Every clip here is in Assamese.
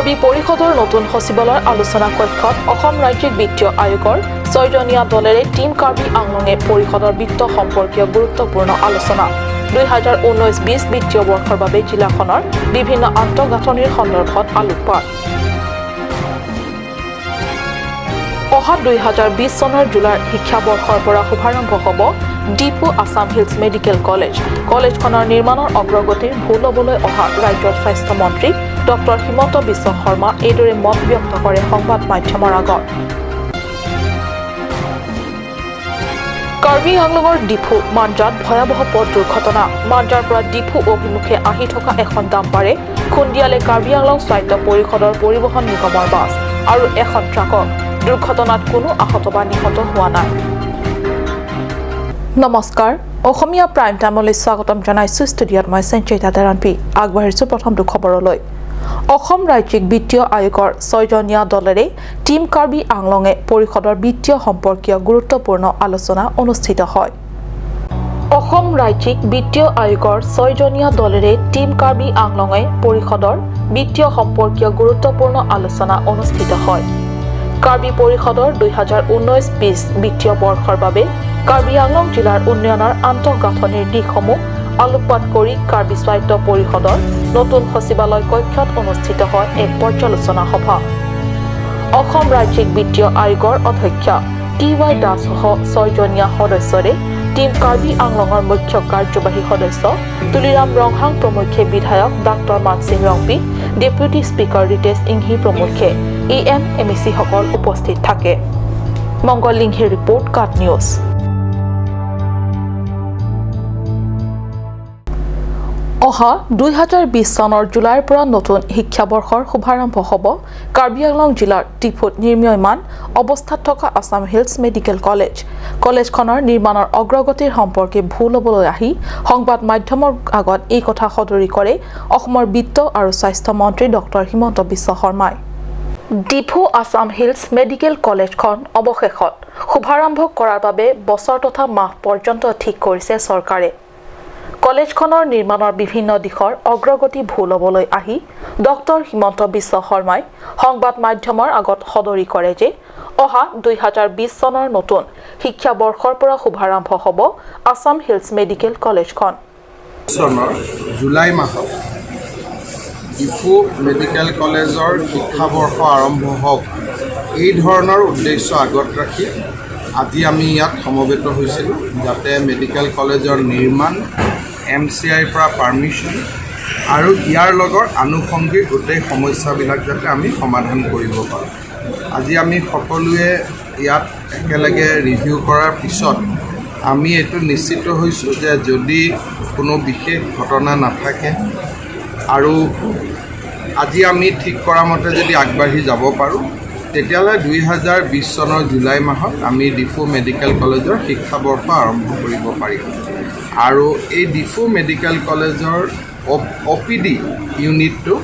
কাৰ্বি পৰিষদৰ নতুন সচিবালয়ৰ আলোচনা কক্ষত অসম ৰাজ্যিক বিত্তীয় আয়োগৰ 6জনীয়া দলেৰে টীম কাৰ্বি আংলঙে পৰিষদৰ বিত্ত সম্পৰ্কীয় গুৰুত্বপূৰ্ণ আলোচনা। 2019-20 বিত্তীয় বৰ্ষৰ বাবে জিলাখনৰ বিভিন্ন আন্তঃগাঁথনিৰ সন্দৰ্ভত আলোকপাত। অহা 2020 চনৰ জুলাইৰ শিক্ষাবৰ্ষৰ পৰা শুভাৰম্ভ হ'ব Diphu Assam hills medical college. কলেজখনৰ নিৰ্মাণৰ অগ্ৰগতিৰ ভূ ল'বলৈ অহা ৰাজ্যৰ স্বাস্থ্যমন্ত্ৰী ডক্টৰ হিমন্ত বিশ্ব শৰ্মা এইদৰে মত ব্যক্ত কৰে সংবাদ মাধ্যমৰ আগত। কাৰ্বি আংলঙৰ ডিফু মাঞ্জাত ভয়াৱহ পথ দুৰ্ঘটনা। মাঞ্জাৰ পৰা ডিফু অভিমুখে আহি থকা এখন ডাম্পাৰে খুন্দিয়ালে কাৰ্বি আংলং স্বায়ত্ত পৰিষদৰ পৰিবহণ নিগমৰ বাছ আৰু এখন ট্ৰাকক। দুৰ্ঘটনাত কোনো আহত বা নিহত হোৱা নাই। নমস্কাৰ, অসমীয়া প্ৰাইম টাইমলৈ স্বাগতম জনাইছোঁ। ষ্টুডিঅ'ত মই সঞ্চয়িতা তেৰাণপি। আগবাঢ়িছোঁ প্ৰথমটো খবৰলৈ। অসম ৰাজ্যিক বিত্তীয় আয়োগৰ 6জনীয়া দলেৰে টীম কাৰ্বি আংলঙে পৰিষদৰ বিত্তীয় সম্পৰ্কীয় গুৰুত্বপূৰ্ণ আলোচনা অনুষ্ঠিত হয়। অসম ৰাজ্যিক বিত্তীয় আয়োগৰ 6জনীয়া দলেৰে টীম কাৰ্বি আংলঙে পৰিষদৰ বিত্তীয় সম্পৰ্কীয় গুৰুত্বপূৰ্ণ আলোচনা অনুষ্ঠিত হয়। কাৰ্বি পৰিষদৰ 2019-20 বিত্তীয় বৰ্ষৰ বাবে কাৰ্বি আংলং জিলাৰ উন্নয়নৰ আন্তঃগাঁথনিৰ দিশসমূহ আলোকপাত কৰি কাৰ্বি স্বায়ত্ত পৰিষদৰ নতুন সচিবালয় কক্ষত অনুষ্ঠিত হয় এক পৰ্যালোচনা সভা। অসম ৰাজ্যিক বিত্তীয় আয়োগৰ অধ্যক্ষ টি ৱাই দাসসহ 6জনীয়া সদস্যৰে টীম কাৰ্বি আংলঙৰ মুখ্য কাৰ্যবাহী সদস্য তুলিৰাম ৰংহাং প্ৰমুখ্যে বিধায়ক doctor Mansing Rongpi, deputy speaker Ritesh Inghi প্ৰমুখ্যে ই এম, এম ই চিসকল উপস্থিত থাকে। মংগল লিংহিৰ ৰিপৰ্ট, কাট নিউজ। অহা 2020 চনৰ জুলাইৰ পৰা নতুন শিক্ষাবৰ্ষৰ শুভাৰম্ভ হ'ব কাৰ্বি আংলং জিলাৰ ডিফুত নিৰ্মীয়মান অৱস্থাত থকা আছাম হিলছ মেডিকেল কলেজ। কলেজখনৰ নিৰ্মাণৰ অগ্ৰগতিৰ সম্পৰ্কে ভূ ল'বলৈ আহি সংবাদ মাধ্যমৰ আগত এই কথা সদৰি কৰে অসমৰ বিত্ত আৰু স্বাস্থ্য মন্ত্ৰী ডক্টৰ হিমন্ত বিশ্ব শৰ্মাই। ডিফু আছাম হিলছ মেডিকেল কলেজখন অৱশেষত শুভাৰম্ভ কৰাৰ বাবে বছৰ তথা মাহ পৰ্যন্ত ঠিক কৰিছে চৰকাৰে। কলেজখনৰ নিৰ্মাণৰ বিভিন্ন দিশৰ অগ্ৰগতি ভূ ল'বলৈ আহি ডক্টৰ হিমন্ত বিশ্ব শৰ্মাই সংবাদ মাধ্যমৰ আগত সদৰি কৰে যে অহা 2020 চনৰ নতুন শিক্ষাবৰ্ষৰ পৰা শুভাৰম্ভ হ'ব আছাম হিলছ মেডিকেল কলেজখন। চনৰ জুলাই মাহত ডিফু মেডিকেল কলেজৰ শিক্ষাবৰ্ষ আৰম্ভ হওক, এই ধৰণৰ উদ্দেশ্য আগত ৰাখি আজি আমি ইয়াত সমবেত হৈছিলোঁ, যাতে মেডিকেল কলেজৰ নিৰ্মাণ, এমচিআইৰ পৰা পাৰ্মিশ্যন আৰু ইয়াৰ লগৰ আনুষংগিক গোটেই সমস্যাবিলাক যাতে আমি সমাধান কৰিব পাৰোঁ। আজি আমি সকলোৱে ইয়াত একেলগে ৰিভিউ কৰাৰ পিছত আমি এইটো নিশ্চিত হৈছোঁ যে যদি কোনো বিশেষ ঘটনা নাথাকে আৰু আজি আমি ঠিক কৰা মতে যদি আগবাঢ়ি যাব পাৰোঁ, তেতিয়াহ'লে 2020 চনৰ জুলাই মাহত আমি ডিফু মেডিকেল কলেজৰ শিক্ষাবৰ্ষ আৰম্ভ কৰিব পাৰিম। আৰু এই ডিফু মেডিকেল কলেজৰ অ'পিডি ইউনিটটো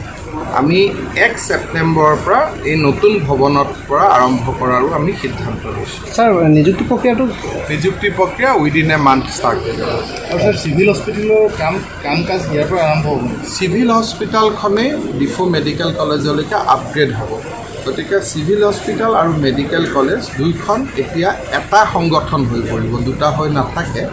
আমি 1 ছেপ্টেম্বৰৰ পৰা এই নতুন ভৱনত পৰা আৰম্ভ কৰাৰো আমি সিদ্ধান্ত লৈছোঁ। ছাৰ, নিযুক্তি প্ৰক্ৰিয়াটো? নিযুক্তি প্ৰক্ৰিয়া উইদিন এ মান্থ ষ্টাৰ্ট হৈ যাব। আৰু ছাৰ, চিভিল হস্পিটেলৰ কাম কাজ ইয়াৰ পৰা আৰম্ভ হ'ব নেকি? চিভিল হস্পিটেলখনেই ডিফু মেডিকেল কলেজলৈকে আপগ্ৰেড হ'ব। গতিকে চিভিল হস্পিটেল আৰু মেডিকেল কলেজ দুইখন এতিয়া এটা সংগঠন হৈ পৰিব, দুটা হৈ নাথাকে।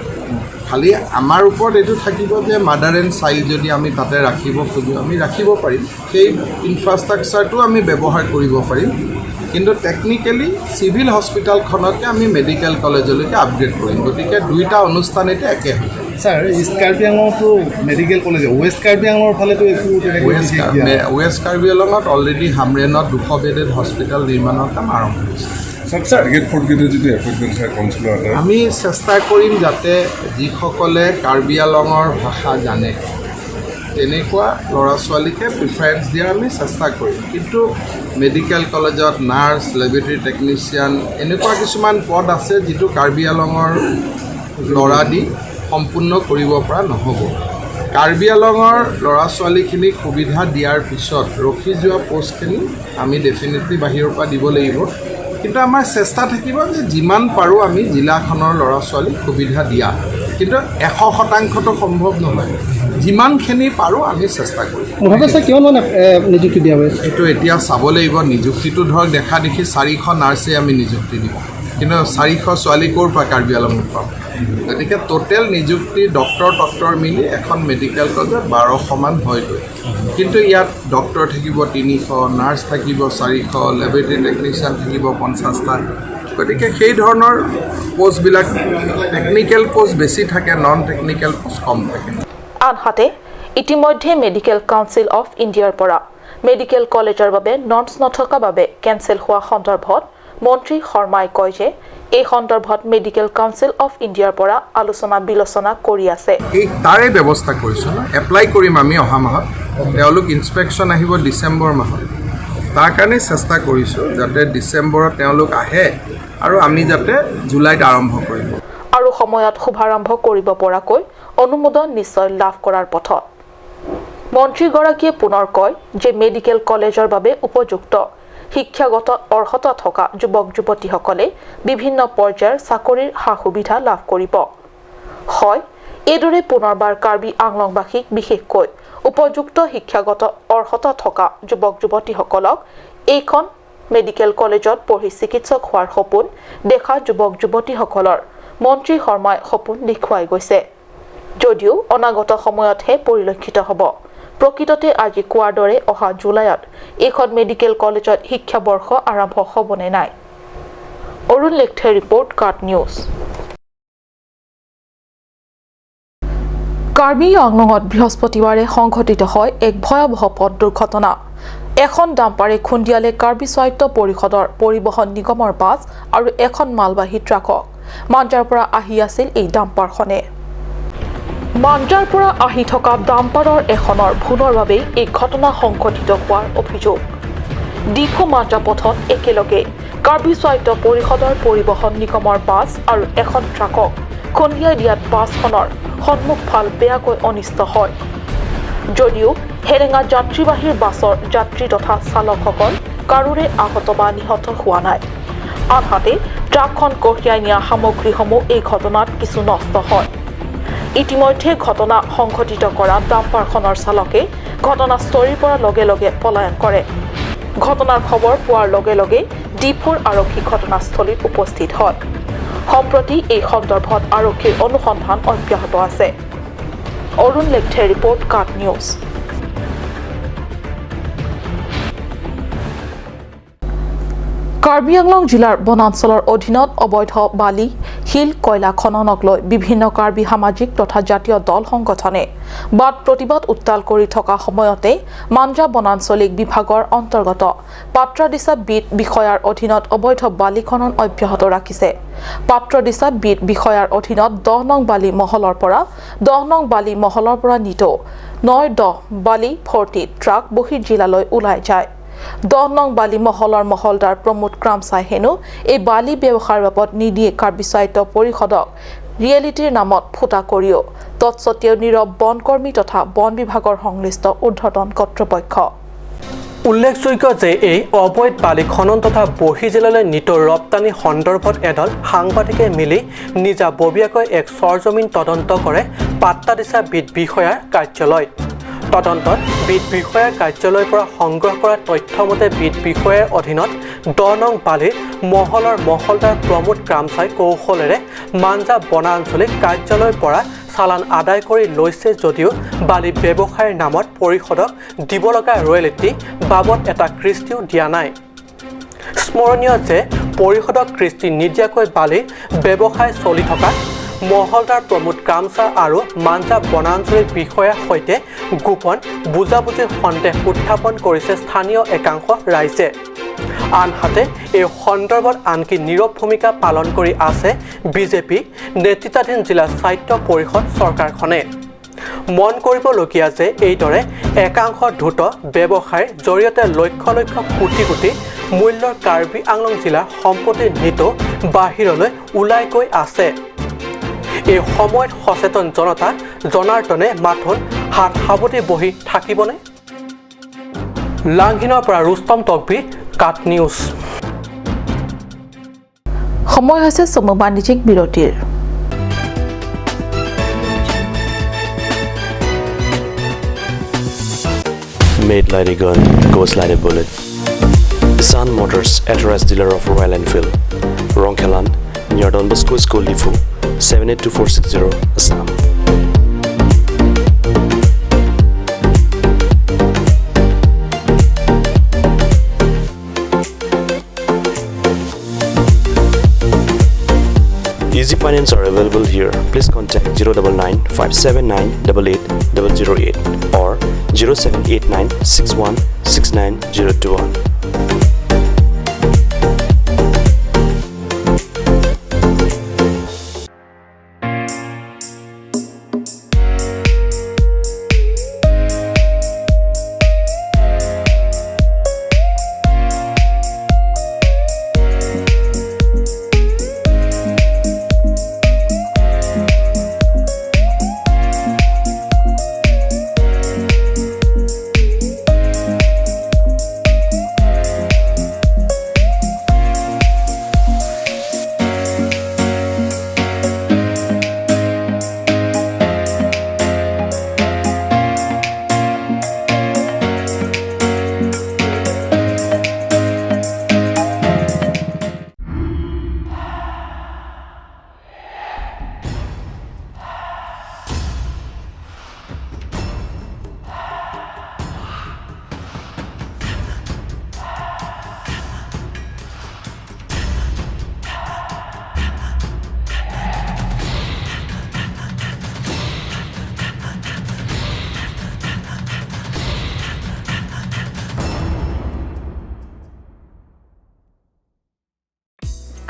খালি আমাৰ ওপৰত এইটো থাকিব যে মাদাৰ এণ্ড চাইল্ড যদি আমি তাতে ৰাখিব খোজোঁ, আমি ৰাখিব পাৰিম। সেই ইনফ্ৰাষ্ট্ৰাকচাৰটো আমি ব্যৱহাৰ কৰিব পাৰিম। কিন্তু টেকনিকেলি চিভিল হস্পিটেলখনকে আমি মেডিকেল কলেজলৈকে আপগ্ৰেড কৰিম। গতিকে দুইটা অনুষ্ঠান এতিয়া একে হৈ যাব। ছাৰ, ইষ্ট কাৰ্বি আংলঙতো মেডিকেল কলেজ, ৱেষ্ট কাৰ্বি আংলঙৰ ফালেতো একো তেনেকৈ বিশেষ দিয়া নাই। ৱেষ্ট কাৰ্বি আংলঙত অলৰেডি হামৰেনত 200 বেডেড হস্পিটেল নিৰ্মাণৰ কাম আৰম্ভ হৈছে। থাৰ্ড গ্ৰেড, ফ'ৰ্থ গ্ৰেডৰ যিটো এপইণ্টমেণ্ট হয় কাউন্সিলৰ আণ্ডাৰত? আমি চেষ্টা কৰিম যাতে যিসকলে কাৰ্বি আলঙৰ ভাষা জানে, তেনেকুৱা ল'ৰা ছোৱালীকে প্ৰিফাৰেঞ্চ দিয়াৰ আমি চেষ্টা কৰিম। কিন্তু মেডিকেল কলেজত নাৰ্ছ, লেবৰেটৰী টেকনিচিয়ান এনেকুৱা কিছুমান পদ আছে, যিটো কাৰ্বি আলঙৰ ল'ৰা দি সম্পূৰ্ণ কৰিব পৰা নহ'ব। কাৰ্বি আলঙৰ ল'ৰা ছোৱালীখিনিক সুবিধা দিয়াৰ পিছত ৰখি যোৱা পষ্টখিনি আমি ডেফিনেটলি বাহিৰৰ পৰা দিব লাগিব। কিন্তু আমাৰ চেষ্টা থাকিব যে যিমান পাৰোঁ আমি জিলাখনৰ ল'ৰা ছোৱালীক সুবিধা দিয়া। কিন্তু 100%টো সম্ভৱ নহয়, যিমানখিনি পাৰোঁ আমি চেষ্টা কৰিম। মুঠতে ছাৰ, কিমান মানে নিযুক্তি দিয়া হৈছে? এইটো এতিয়া চাব লাগিব। নিযুক্তিটো ধৰক দেখা দেখি 400 নাৰ্ছেই আমি নিযুক্তি দিম, কিন্তু 400 ছোৱালী ক'ৰ পৰা কাৰ্বি আংলঙত পাম? গতিকে টোটেল নিযুক্তি ডক্টৰ টক্টৰ মিলি এখন মেডিকেল কলেজত 1200মান হয়গৈ। কিন্তু ইয়াত ডক্টৰ থাকিব 300, নাৰ্ছ থাকিব 400, লেবৰেটৰী টেকনিচিয়ান থাকিব 50টা। গতিকে সেই ধৰণৰ পষ্টবিলাক, টেকনিকেল পষ্ট বেছি থাকে, নন টেকনিকেল পষ্ট কম থাকে। আনহাতে ইতিমধ্যে মেডিকেল কাউন্সিল অফ ইণ্ডিয়াৰ পৰা মেডিকেল কলেজৰ বাবে নৰ্মছ নথকা বাবে কেনচেল হোৱা সন্দৰ্ভত মন্ত্ৰী শৰ্মাই কয় যে এই সন্দৰ্ভত মেডিকেল কাউন্সিল অফ ইণ্ডিয়াৰ পৰা আলোচনা বিলোচনা কৰি আছে। এই তাৰে ব্যৱস্থা কৰিছোঁ ন, এপ্লাই কৰিম আমি অহা মাহত। তেওঁলোক ইনস্পেকশ্যন আহিব ডিচেম্বৰ মাহত। তাৰ কাৰণে চেষ্টা কৰিছোঁ যাতে ডিচেম্বৰত তেওঁলোক আহে আৰু আমি যাতে জুলাইত আৰম্ভ কৰিব আৰু সময়ত শুভাৰম্ভ কৰিব পৰাকৈ অনুমোদন নিশ্চয় লাভ কৰাৰ পথত। মন্ত্ৰীগৰাকীয়ে পুনৰ কয় যে মেডিকেল কলেজৰ বাবে উপযুক্ত শিক্ষাগত অৰ্হতা থকা যুৱক যুৱতীসকলে বিভিন্ন পৰ্যায়ৰ চাকৰিৰ সা সুবিধা লাভ কৰিব। হয়, এইদৰে পুনৰবাৰ কাৰ্বি আংলংবাসীক, বিশেষকৈ উপযুক্ত শিক্ষাগত অৰ্হতা থকা যুৱক যুৱতীসকলক, এইখন মেডিকেল কলেজত পঢ়ি চিকিৎসক হোৱাৰ সপোন দেখা যুৱক যুৱতীসকলৰ মন্ত্ৰী শৰ্মাই সপোন দেখুৱাই গৈছে যদিও অনাগত সময়তহে পৰিলক্ষিত হ'ব। প্ৰকৃততে আজি কোৱাৰ দৰে অহা জুলাইত এইখন মেডিকেল কলেজত শিক্ষাবৰ্ষ আৰম্ভ হ'বনে নাই? Arun লেখথে report, cut news. Karbi আংলঙত বৃহস্পতিবাৰে সংঘটিত হয় এক ভয়াৱহ পথ দুৰ্ঘটনা। এখন ডাম্পাৰে খুন্দিয়ালে কাৰ্বি স্বায়ত্ত পৰিষদৰ পৰিবহণ নিগমৰ বাছ আৰু এখন মালবাহী ট্ৰাকক। মাঞ্জাৰ পৰা আহি আছিল এই ডাম্পাৰখনে। মাঞ্জাৰ পৰা আহি থকা ডাম্পাৰৰ এখনৰ ভুলৰ বাবেই এই ঘটনা সংঘটিত হোৱাৰ অভিযোগ। ডিফু মাঞ্জা পথত একেলগে কাৰ্বি স্বায়ত্ত পৰিষদৰ পৰিবহণ নিগমৰ বাছ আৰু এখন ট্ৰাকক খুন্দিয়াই দিয়াত বাছখনৰ সন্মুখফাল বেয়াকৈ অনিষ্ট হয় যদিও হেৰেঙা যাত্ৰীবাহীৰ বাছৰ যাত্ৰী তথা চালকসকল কাৰোৰে আহত বা নিহত হোৱা নাই। আনহাতে ট্ৰাকখন কঢ়িয়াই নিয়া সামগ্ৰীসমূহ এই ঘটনাত কিছু নষ্ট হয়। ইতিমধ্যে ঘটনা সংঘটিত কৰা ডাম্পাৰখনৰ চালকে ঘটনাস্থলীৰ পৰা লগে লগে পলায়ন কৰে। ঘটনাৰ খবৰ পোৱাৰ লগে লগে ডিফুৰ আৰক্ষী ঘটনাস্থলীত উপস্থিত হয়। সম্প্ৰতি এই সন্দৰ্ভত আৰক্ষীৰ অনুসন্ধান অব্যাহত আছে। Arun লেখথে report, cut news. Karbi Anglong জিলাৰ বনাঞ্চলৰ অধীনত অবৈধ বালি, শিল, কয়লা খননক লৈ বিভিন্ন কাৰ্বি সামাজিক তথা জাতীয় দল সংগঠনে বাদ প্ৰতিবাদ উত্তাল কৰি থকা সময়তে মাঞ্জা বনাঞ্চলিক বিভাগৰ অন্তৰ্গত পাত্ৰদিছা বিট বিষয়াৰ অধীনত অবৈধ বালি খনন অব্যাহত ৰাখিছে। পাত্ৰদিছা বিট বিষয়াৰ অধীনত 10 নং বালি মহলৰ পৰা 10 নং বালি মহলৰ পৰা নিতৌ 9-10 বালি ভৰ্তি ট্ৰাক বহিৰ জিলালৈ ওলাই যায়। 10 নং বালি মহলৰ মহলদাৰ প্ৰমোদ ক্ৰামচাই হেনো এই বালি ব্যৱসায়ৰ বাবদ নিদিয়ে কাৰ্বি স্বায়ত্ত পৰিষদক ৰিয়েলিটিৰ নামত ফুটা কৰিও তৎসত্বেও নীৰৱ বনকৰ্মী তথা বন বিভাগৰ সংশ্লিষ্ট ঊৰ্ধ্বতন কৰ্তৃপক্ষ। উল্লেখযোগ্য যে এই অবৈধ বালি খনন তথা বহি জিলালৈ নিতৌ ৰপ্তানি সন্দৰ্ভত এদল সাংবাদিকে মিলি নিজাববীয়াকৈ এক সৰজমিন তদন্ত কৰে পাট্টাদিছা বিট বিষয়াৰ কাৰ্যালয়ত। তদন্তত বিট বিষয়াৰ কাৰ্যালয়ৰ পৰা সংগ্ৰহ কৰা তথ্য মতে বিট বিষয়াৰ অধীনত 10 নং বালিৰ মহলৰ মহলদাৰ প্ৰমোদ ক্ৰামচাই কৌশলেৰে মাঞ্জা বনাঞ্চলিক কাৰ্যালয়ৰ পৰা চালান আদায় কৰি লৈছে যদিও বালি ব্যৱসায়ৰ নামত পৰিষদক দিব লগা ৰয়েলিটি বাবদ এটা কৃষ্টিও দিয়া নাই। স্মৰণীয় যে পৰিষদক কৃষ্টি নিদিয়াকৈ বালিৰ ব্যৱসায় চলি থকা মহলদাৰ প্ৰমোদ ক্ৰামচা আৰু মাঞ্জা বনাঞ্চলিক বিষয়াৰ সৈতে গোপন বুজাবুজিৰ সন্দেহ উত্থাপন কৰিছে স্থানীয় একাংশ ৰাইজে। আনহাতে এই সন্দৰ্ভত আনকি নীৰৱ ভূমিকা পালন কৰি আছে বিজেপি নেতৃত্বাধীন জিলা স্বায়ত্ত পৰিষদ চৰকাৰখনে। মন কৰিবলগীয়া যে এইদৰে একাংশ দ্ৰুত ব্যৱসায়ৰ জৰিয়তে লক্ষ লক্ষ কোটি কোটি মূল্যৰ কাৰ্বি আংলং জিলাৰ সম্পত্তি নিতৌ বাহিৰলৈ ওলাই গৈ আছে। এই সময়ত সচেতন জনতা জনাৰ্দনে মাথোন হাত সাৱটি বহি থাকিবনে? লাংহিনৰ পৰা ৰুস্তম তকবি, কাট নিউজ। সময় হৈছে চমু বাণিজ্যিক বিৰতিৰ। Made like a gun, goes like a bullet. Sun Motors, authorized dealer of Royal Enfield. Rongkhelan, near Don Bosco School, Diphu, 782460, Assam. Easy finance are available here. Please contact 099 579 88 008 or 0789 61 69 021.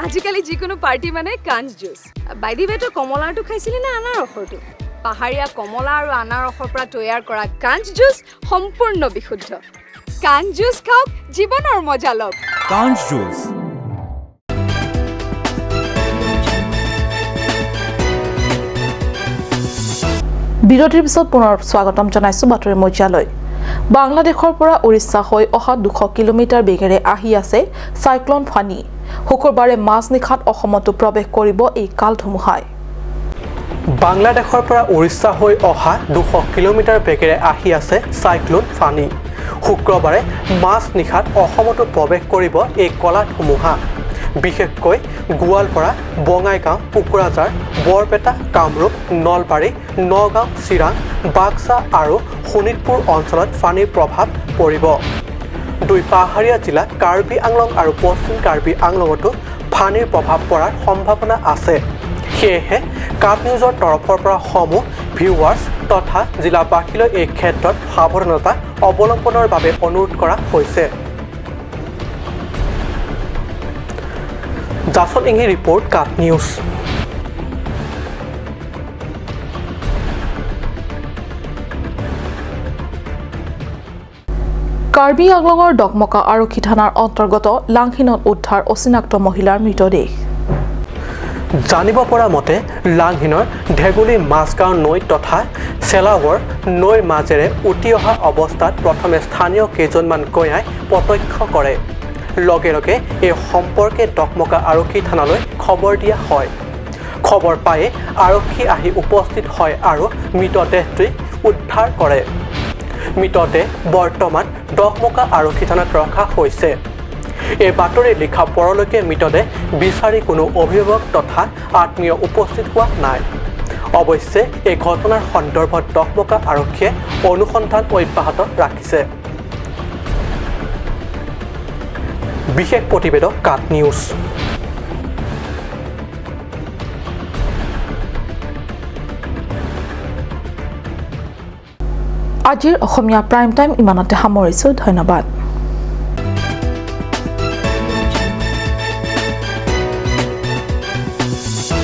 আজিকালি যিকোনো পাৰ্টি মানে কাঞ্চ জুচ। বাই the ৱে, তই কমলাৰটো খাইছিলি নে আনাৰসৰটো? পাহাৰীয়া কমলা আৰু আনাৰসৰ পৰা তৈয়াৰ কৰা কাঞ্চ জুচ সম্পূৰ্ণ বিশুদ্ধ। কাঞ্চ জুচ খাওক, জীৱনৰ মজা লওক। কাঞ্চ জুচ। বিৰতিৰ পিছত পুনৰ স্বাগতম জনাইছো বাতৰি মজিয়ালৈ। বাংলাদেশৰ পৰা উৰিষ্যা হৈ অহা 200 কিলোমিটাৰ বেগেৰে আহি আছে চাইক্লন ফানি। শুকুৰবাৰে মাজনিশাত অসমতো প্ৰৱেশ কৰিব এই কাল ধুমুহাই। বাংলাদেশৰ পৰা উৰিষ্যা হৈ অহা 200 কিলোমিটাৰ বেগেৰে আহি আছে চাইক্লন ফানি। শুক্ৰবাৰে মাজনিশাত অসমতো প্ৰৱেশ কৰিব এই কলা ধুমুহা। বিশেষকৈ গোৱালপাৰা, বঙাইগাঁও, কোকৰাঝাৰ, বৰপেটা, কামৰূপ, নলবাৰী, নগাঁও, চিৰাং, বাক্সা আৰু শোণিতপুৰ অঞ্চলত ফানিৰ প্ৰভাৱ পৰিব। দুই পাহাৰীয়া জিলা কাৰ্বি আংলং আৰু পশ্চিম কাৰ্বি আংলঙতো ফানিৰ প্ৰভাৱ পৰাৰ সম্ভাৱনা আছে। সেয়েহে কাপ নিউজৰ তৰফৰ পৰা সমূহ ভিউৱাৰ্ছ তথা জিলাবাসীলৈ এই ক্ষেত্ৰত সাৱধানতা অৱলম্বনৰ বাবে অনুৰোধ কৰা হৈছে। জাসন ইংহি ৰিপৰ্ট, কাপ নিউজ। কাৰ্বি আংলঙৰ ডকমকা আৰক্ষী থানাৰ অন্তৰ্গত লাংহিনত উদ্ধাৰ অচিনাক্ত মহিলাৰ মৃতদেহ। জানিব পৰা মতে লাংহিনৰ ঢেগুলী মাজগাঁও নৈ তথা চেলাৱৰ নৈৰ মাজেৰে উটি অহা অৱস্থাত প্ৰথমে স্থানীয় কেইজনমান গঞাই প্ৰত্যক্ষ কৰে। লগে লগে এই সম্পৰ্কে ডকমকা আৰক্ষী থানালৈ খবৰ দিয়া হয়। খবৰ পায়ে আৰক্ষী আহি উপস্থিত হয় আৰু মৃতদেহটি উদ্ধাৰ কৰে। মৃতদেহ বৰ্তমান ডকমকা আৰক্ষী থানাত ৰখা হৈছে। এই বাতৰি লিখা পৰলৈকে মৃতদেহ বিচাৰি কোনো অভিভাৱক তথা আত্মীয় উপস্থিত হোৱা নাই। অৱশ্যে এই ঘটনাৰ সন্দৰ্ভত ডকমকা আৰক্ষীয়ে অনুসন্ধান অব্যাহত ৰাখিছে। বিশেষ প্ৰতিবেদক, কাট নিউজ। আজিৰ অসমীয়া প্ৰাইম টাইম ইমানতে সামৰিছোঁ। ধন্যবাদ।